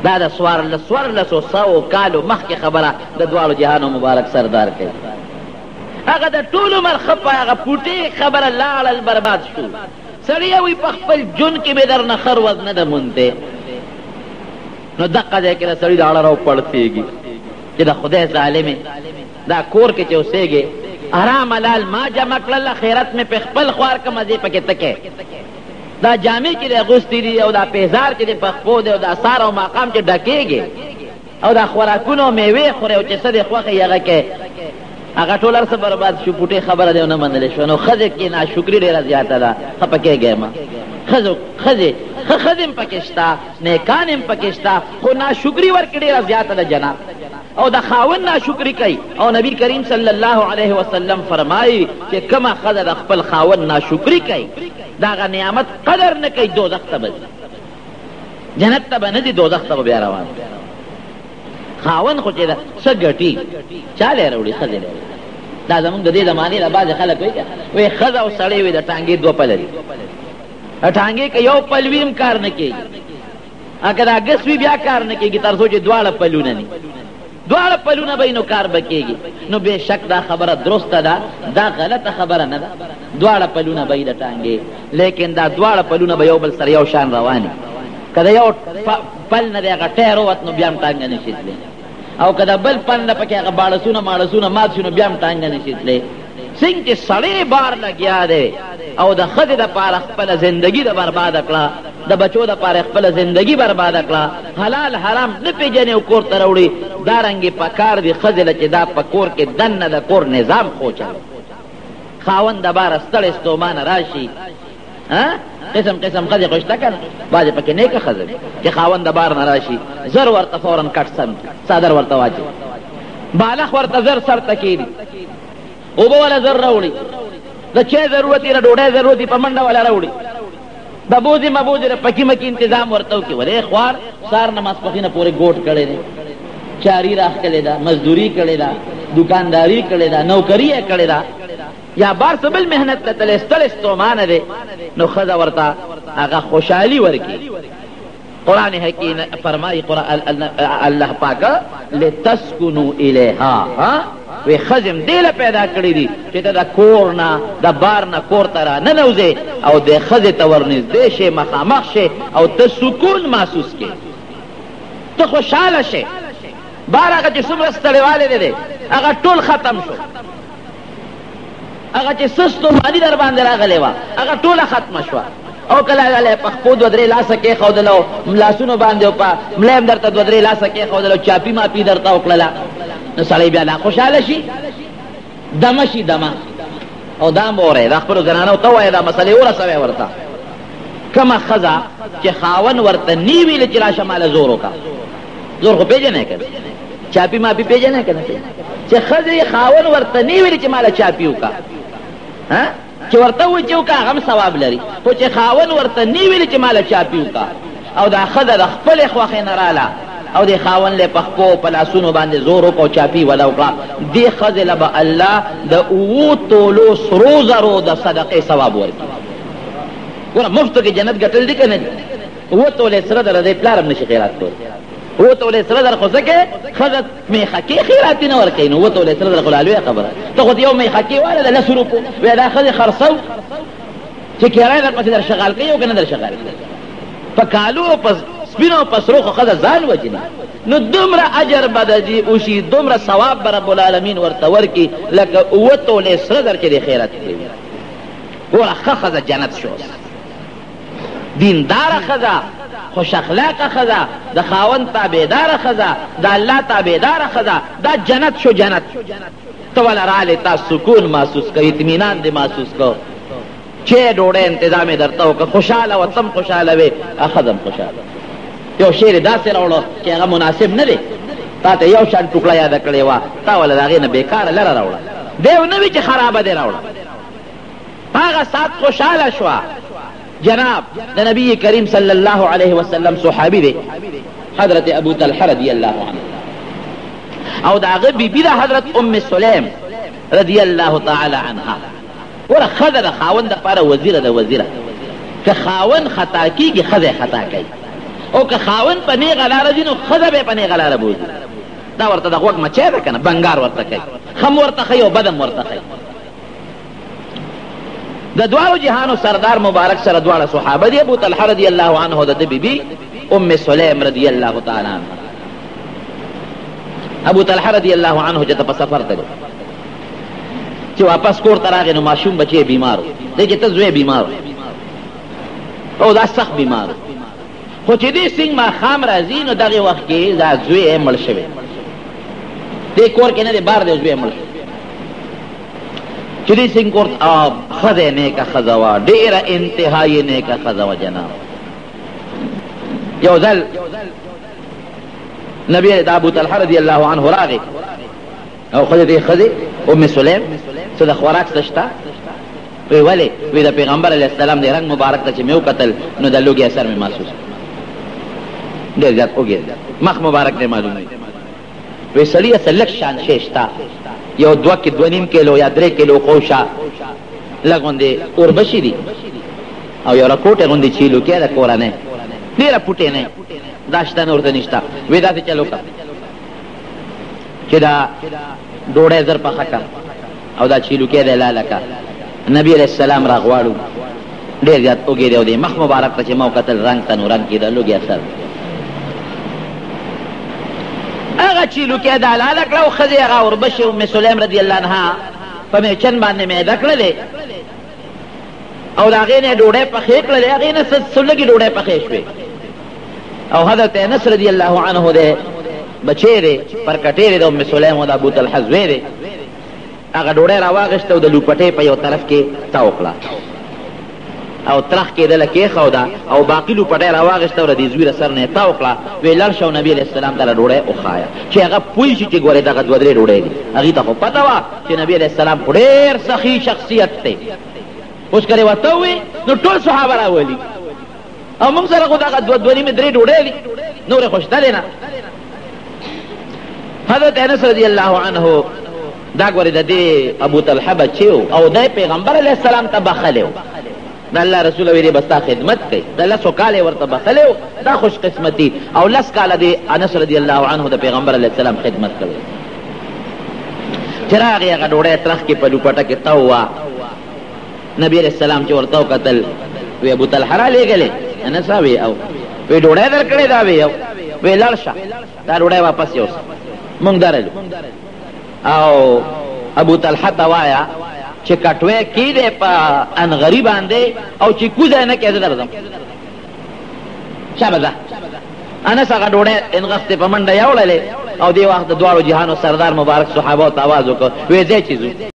دا د څوارلسو سوو کالو مخکې خبره د دواړو جهانو مبارک سردار کوي. هغه د ټول عمر ښه په هغه پوټې خبره لاړل برباد شو. سړیه وایي په خپل ژوند کې مې درنه ښه ورځ نه ده موندې. نو دقه ځای کې د سړي د اړه راوپړسېږي چې د خدای ظالمې دا کور کې چې اوسېږې حرام حلال ما جمع کړل، خیرت مې پې خپل خوار که مزې پکې ته کوې. دا جامې چې دی اغوستې دي او دا پیزار چې دی په خپو دی او دا سار او ماقام چې ډکېږي او دا خوراکونه او میوې خورې او چې څه دې خوښه یې هغه کوې، هغه ټول هر څه برباد شو. پوټې خبره دی ونه منلې شوه. نو ښځې کې ناشکري ډېره زیاته ده، خفه کېږئ مه. ښځې ښه ښځې هم پکې شته، نیکان هم پکې شته، خو ناشکري ورکې ډېره زیاته ده جناب. او د خاوند ناشکري کوي. او نبی کریم صلی الله علیه وسلم فرمایي چې کومه ښځه د خپل خاوند ناشکري کوي، د هغه نعمت قدر نه کوي، دوزخ ته به ځي، جنت ته به نه ځي، دوزخ ته به بیا روان. خاوند خو چې ده څه ګټي، چا له یې راوړي؟ ښځې له یې راوړي. دا زموږ د دې زمانې د بعضې خلک وایي که وایي ښځه او سړی وي د ټانګې دوه پله دي، د ټانګې که یو پل وي هم کار نه کېږي، که دا ګس وي بیا کار نه کېږي، تر څو چې دواړه پلونه ني، دواړه پلونه به نو کار به کېږي. نو بېشک دا خبره درسته ده، دا غلطه خبره نه ده. دواړه پلونه به یې د ټانګې، لیکن دا دواړه پلونه به یو بل سره یو شان روان وي. که د یو پل نه دی هغه ټیر ووت نو بیا هم ټانګه نه شي تللی، او که د بل پل نه پکې هغه باړسونه ماړسونه مات شي نو بیا هم ټانګه نه شي تللی. څنګه چې سړی بار لګیا دی او د ښځې دپاره خپله زندګي د برباده کړه، د بچو دپاره خپله زندګي برباده کړه، حلال حرام نه پېژني او کور ته راوړي، دارنګې پکار دي ښځې له چې دا په کور کې دننه د کور نظام ښو چلوي. خاوند د باره ستړی ستومانه راشي، قسم قسم ښځې خو شته که نه، بعضې پکې نېکه ښځه وي چې خاوند د بار نه راشي زر ورته فورا کټ سم کړي، څادر ورته واچوي، بالښت ورته زر سر ته کښېږدي، اوبه وله زر راوړي، د چای ضرورت یې د ډوډۍ ضرورت یې په منډه وله راوړي، د بوزې مبوزې د پکي مکي انتظام ورته وکړي. ولې خوار سهار نه ماسپښینه پورې ګوټ کړی دی، چاري راښکلې ده، مزدوري کړې ده، دوکانداري کړې ده، نوکري یې کړې ده، یا بار څه بل محنت ته تللی، ستړی ستومانه دی، نو ښځه ورته هغه خوشحالي ورکړي. قرآن حکیم فرمایي، الله پاک لتسکنو الیها، وی ښځې هم دې له پیدا کړې دي چې ته د کور نه د بار نه کور ته راننوځې او د ښځې ته ورنږدې شې، مخامخ شې او ته سکون محسوس کړې، ته خوشحاله شې. بار هغه چې څومره ستړیوالی دی هغه ټول ختم شو، هغه چې څه ستوماني در باندې راغلې وه هغه ټوله ختمه شوه. او کله هغه په خپو دوه درې لاسه کېښودل او لاسونو باندې او په ملا هم درته دوه درې لاسه کېښودل او چاپي ماپي درته وکړله، نو سړی بیا لا خوشحاله شي، دمه شي دمه. او دا هم واورئ، دا خپلو زنانو ته ووایه، دا مسئلې ورسوئ ورته. کومه ښځه چې خاوند ورته نی ویلي چې راشه ماله زور وکړه، زور خو پېژنې که نه، چاپي ماپي پېژنې که نه پېژنې، چې ښځې خاوند ورته نی ویلي چې ماله چاپي وکړه، چې ورته ووایي چې وکړه هغه هم ثواب لري، خو چې خاوند ورته نی ویلي چې ماله چاپي وکړه او دا ښځه د خپلې خوښې نه راله او دې خاوند له په خپو په لاسونو باندې زور وکړ او چاپي وله وکړه، دې ښځې له به الله د اوو تولو سرو زرو د صدقې ثواب ورکړي. ګوره مفتو کې جنت ګټل دي که نه دي؟ اووه تولې سره زره دی پلار هم نشي خیرات کولی. اووه تولې سره زر خو ځکه ښځه میخکې خیراتي نه ورکوي، نو اووه تولې سره زر خو لا لویه خبره. ته خو یو میخکې واله د لسو روپو وایه دا ښځې خرڅوو چې کرایه در پسې در شغال کوي او که نه در شغال کوي. په کالو او په سپینو او په سرو خو ښځه ځان وژني. نو دومره اجر به د دې وشي، دومره ثواب به رب العالمین ورته ورکړي لکه اووه تولې سره زر چې دې خیرات کړي وي. ګوره ښه ښځه جنت شو، دینداره ښځه، خوش اخلاقه ښځه، د خاوند تابعداره ښځه، د الله تابعداره ښځه، دا جنت شو جنت. ته وله رالې تا سکون محسوس کړ، اطمینان دې محسوس کړ، چای ډوډۍ انتظام یې درته وکړ، خوشحاله وه، ته هم خوشحاله وې، ښځه هم خوشحاله. یو شعر یې داسې راوړو چې هغه مناسب نه دی، تا ته یو شان ټوکړه یاده کړې وه، تا وله د هغې نه بېکاره لره راوړه، دی نه وي چې خرابه دې راوړه. هغه ساعت خوشحاله شوه. جناب د نبی کریم صلی الله علیه وسلم صحابي دی حضرت ابو طلحه رضی الله عنه، او د هغه بیبي ده حضرت ام سلیم رضی الله تعالی عنها. ګوره ښځه د خاوند دپاره وزیره ده، وزیره. که خاوند خطا کېږي ښځه یې خطا کوي، او که خاوند په نېغه لاره ځي نو ښځه به یې په نېغه لاره بوځي. دا ورته د غوږ مچۍ ده که نه، بنګار ورته کوي، ښه هم ورته ښیي او بد هم ورته ښیي. د دواړو جهانو سردار مبارک سره دواړه صحابه دي، ابو طلحه رضی الله عنه او د ده بیبي ام سلیم رضی الله تعالی عنها. ابو طلحه رضی الله عنه چې ته په سفر تللی، چې واپس کور ته راغی نو ماشوم بچی بیمار و، دی چې ته زوی بیمار و او دا سخت بیمار و. خو چې دې سنګ ماښام راځي نو دغې وخت کې دا زوی یې مړ شوی، دې کور کې نه دی، بار دی زوی مړ شو. چې دې سنګ کور ښځه یې نیکه ښځه وه، ډېره انتهایي نیکه ښځه وه جناب. یو ځل نبی د ابو طلحه رضی الله عنه راغی او ښځې ته یې ښځې ام سلیم څه د خوراک څه شته؟ وی ولې؟ وی د پیغمبر علیه السلام د رنګ مبارک ته چې مې وکتل نو د لوګي اثر مې محسوس کړ، ډېر زیات وږی مخ مبارک دی معلوموي. وی سړیه څه لږ شان شی شته، یو دوه کې 2.5 کیلو یا 3 کیلو خوشه لږ غوندې اوربشې دي او یو رکوټی غوندې چیلوکی ده کورنۍ، ډېره پوټې نه دا شته نور څه نشته. وی داسې چل وکړه چې دا ډوډۍ زر پخه کړه او دا چیلوکی دی لاله که. نبی علیه السلام راغواړو، ډېر زیات وږی دی او دې مخ مبارک ته چې ما وکتل رنګ ته نو رنګ کېده لوګی اثر. هغه چیلوکی دا لاله کړه او ښځې هغه اوربشې ام سلیم رضی الله عنها په میچن باندې میده کړلې او د هغې نه ډوډۍ پخې کړلې، هغې نه څه لږې ډوډۍ پخې شوې. او حضرت انس رضی الله عنه دی بچی دی، پر کټې دی د ام سلیم او د ابو طلحه زوی دی، هغه ډوډۍ راواخیسته او د لوپټې په یو طرف کې تاو کړه او ترخ کېدله کېښوده او باقي لوپټه یې راواخیسته او د دې زوی له سر نه یې تاو کړه. ویې لاړ شه او نبي علیه السلام ته ډوډۍ وښایه چې هغه پوه شي چې ګورې دغه دوه درې ډوډۍ دي. هغوی ته خو پته وه چې نبي علیه السلام خو ډېر سخي شخصیت دی، اوس که ورته ووایي نو ټول صحابه راولي او موږ سره خو دغه دوه دوه نیمې درې ډوډۍ دي، نورې خو شته دی نه. حضرت انس رضی الله عنه دا ګورې د دې ابو طلحه بچی او دی پیغمبر علیه السلام ته بخښلی و، د الله رسول ویلي به ستا خدمت کوي، د لسو کاله یې ورته بخښلی و، دا خوش قسمتي. او 10 کاله دې انس رضی الله عنه د پیغمبر علیه السلام خدمت کړی. چې راغی هغه ډوډۍ ترخ کې په لوپټه کې تاو وه، نبی علیه السلام چې ورته وکتل وی ابو طلحه رالیږلی انس وی او وی ډوډۍ درکړې دا وی او وی لاړ شه دا ډوډۍ واپس یوسه موږ درلو. او ابو طلحه ته وایه چې کټوی کیدی په انغري باندې او چې کوزه یې نه کوې زه درځم. شابه ځه. انس هغه ډوډۍ انغښتې په منډه یوړلې او دې وخت د دواړو جهانو سردار مبارک صحابو ته اواز وکړ وی ځئ چې ځو.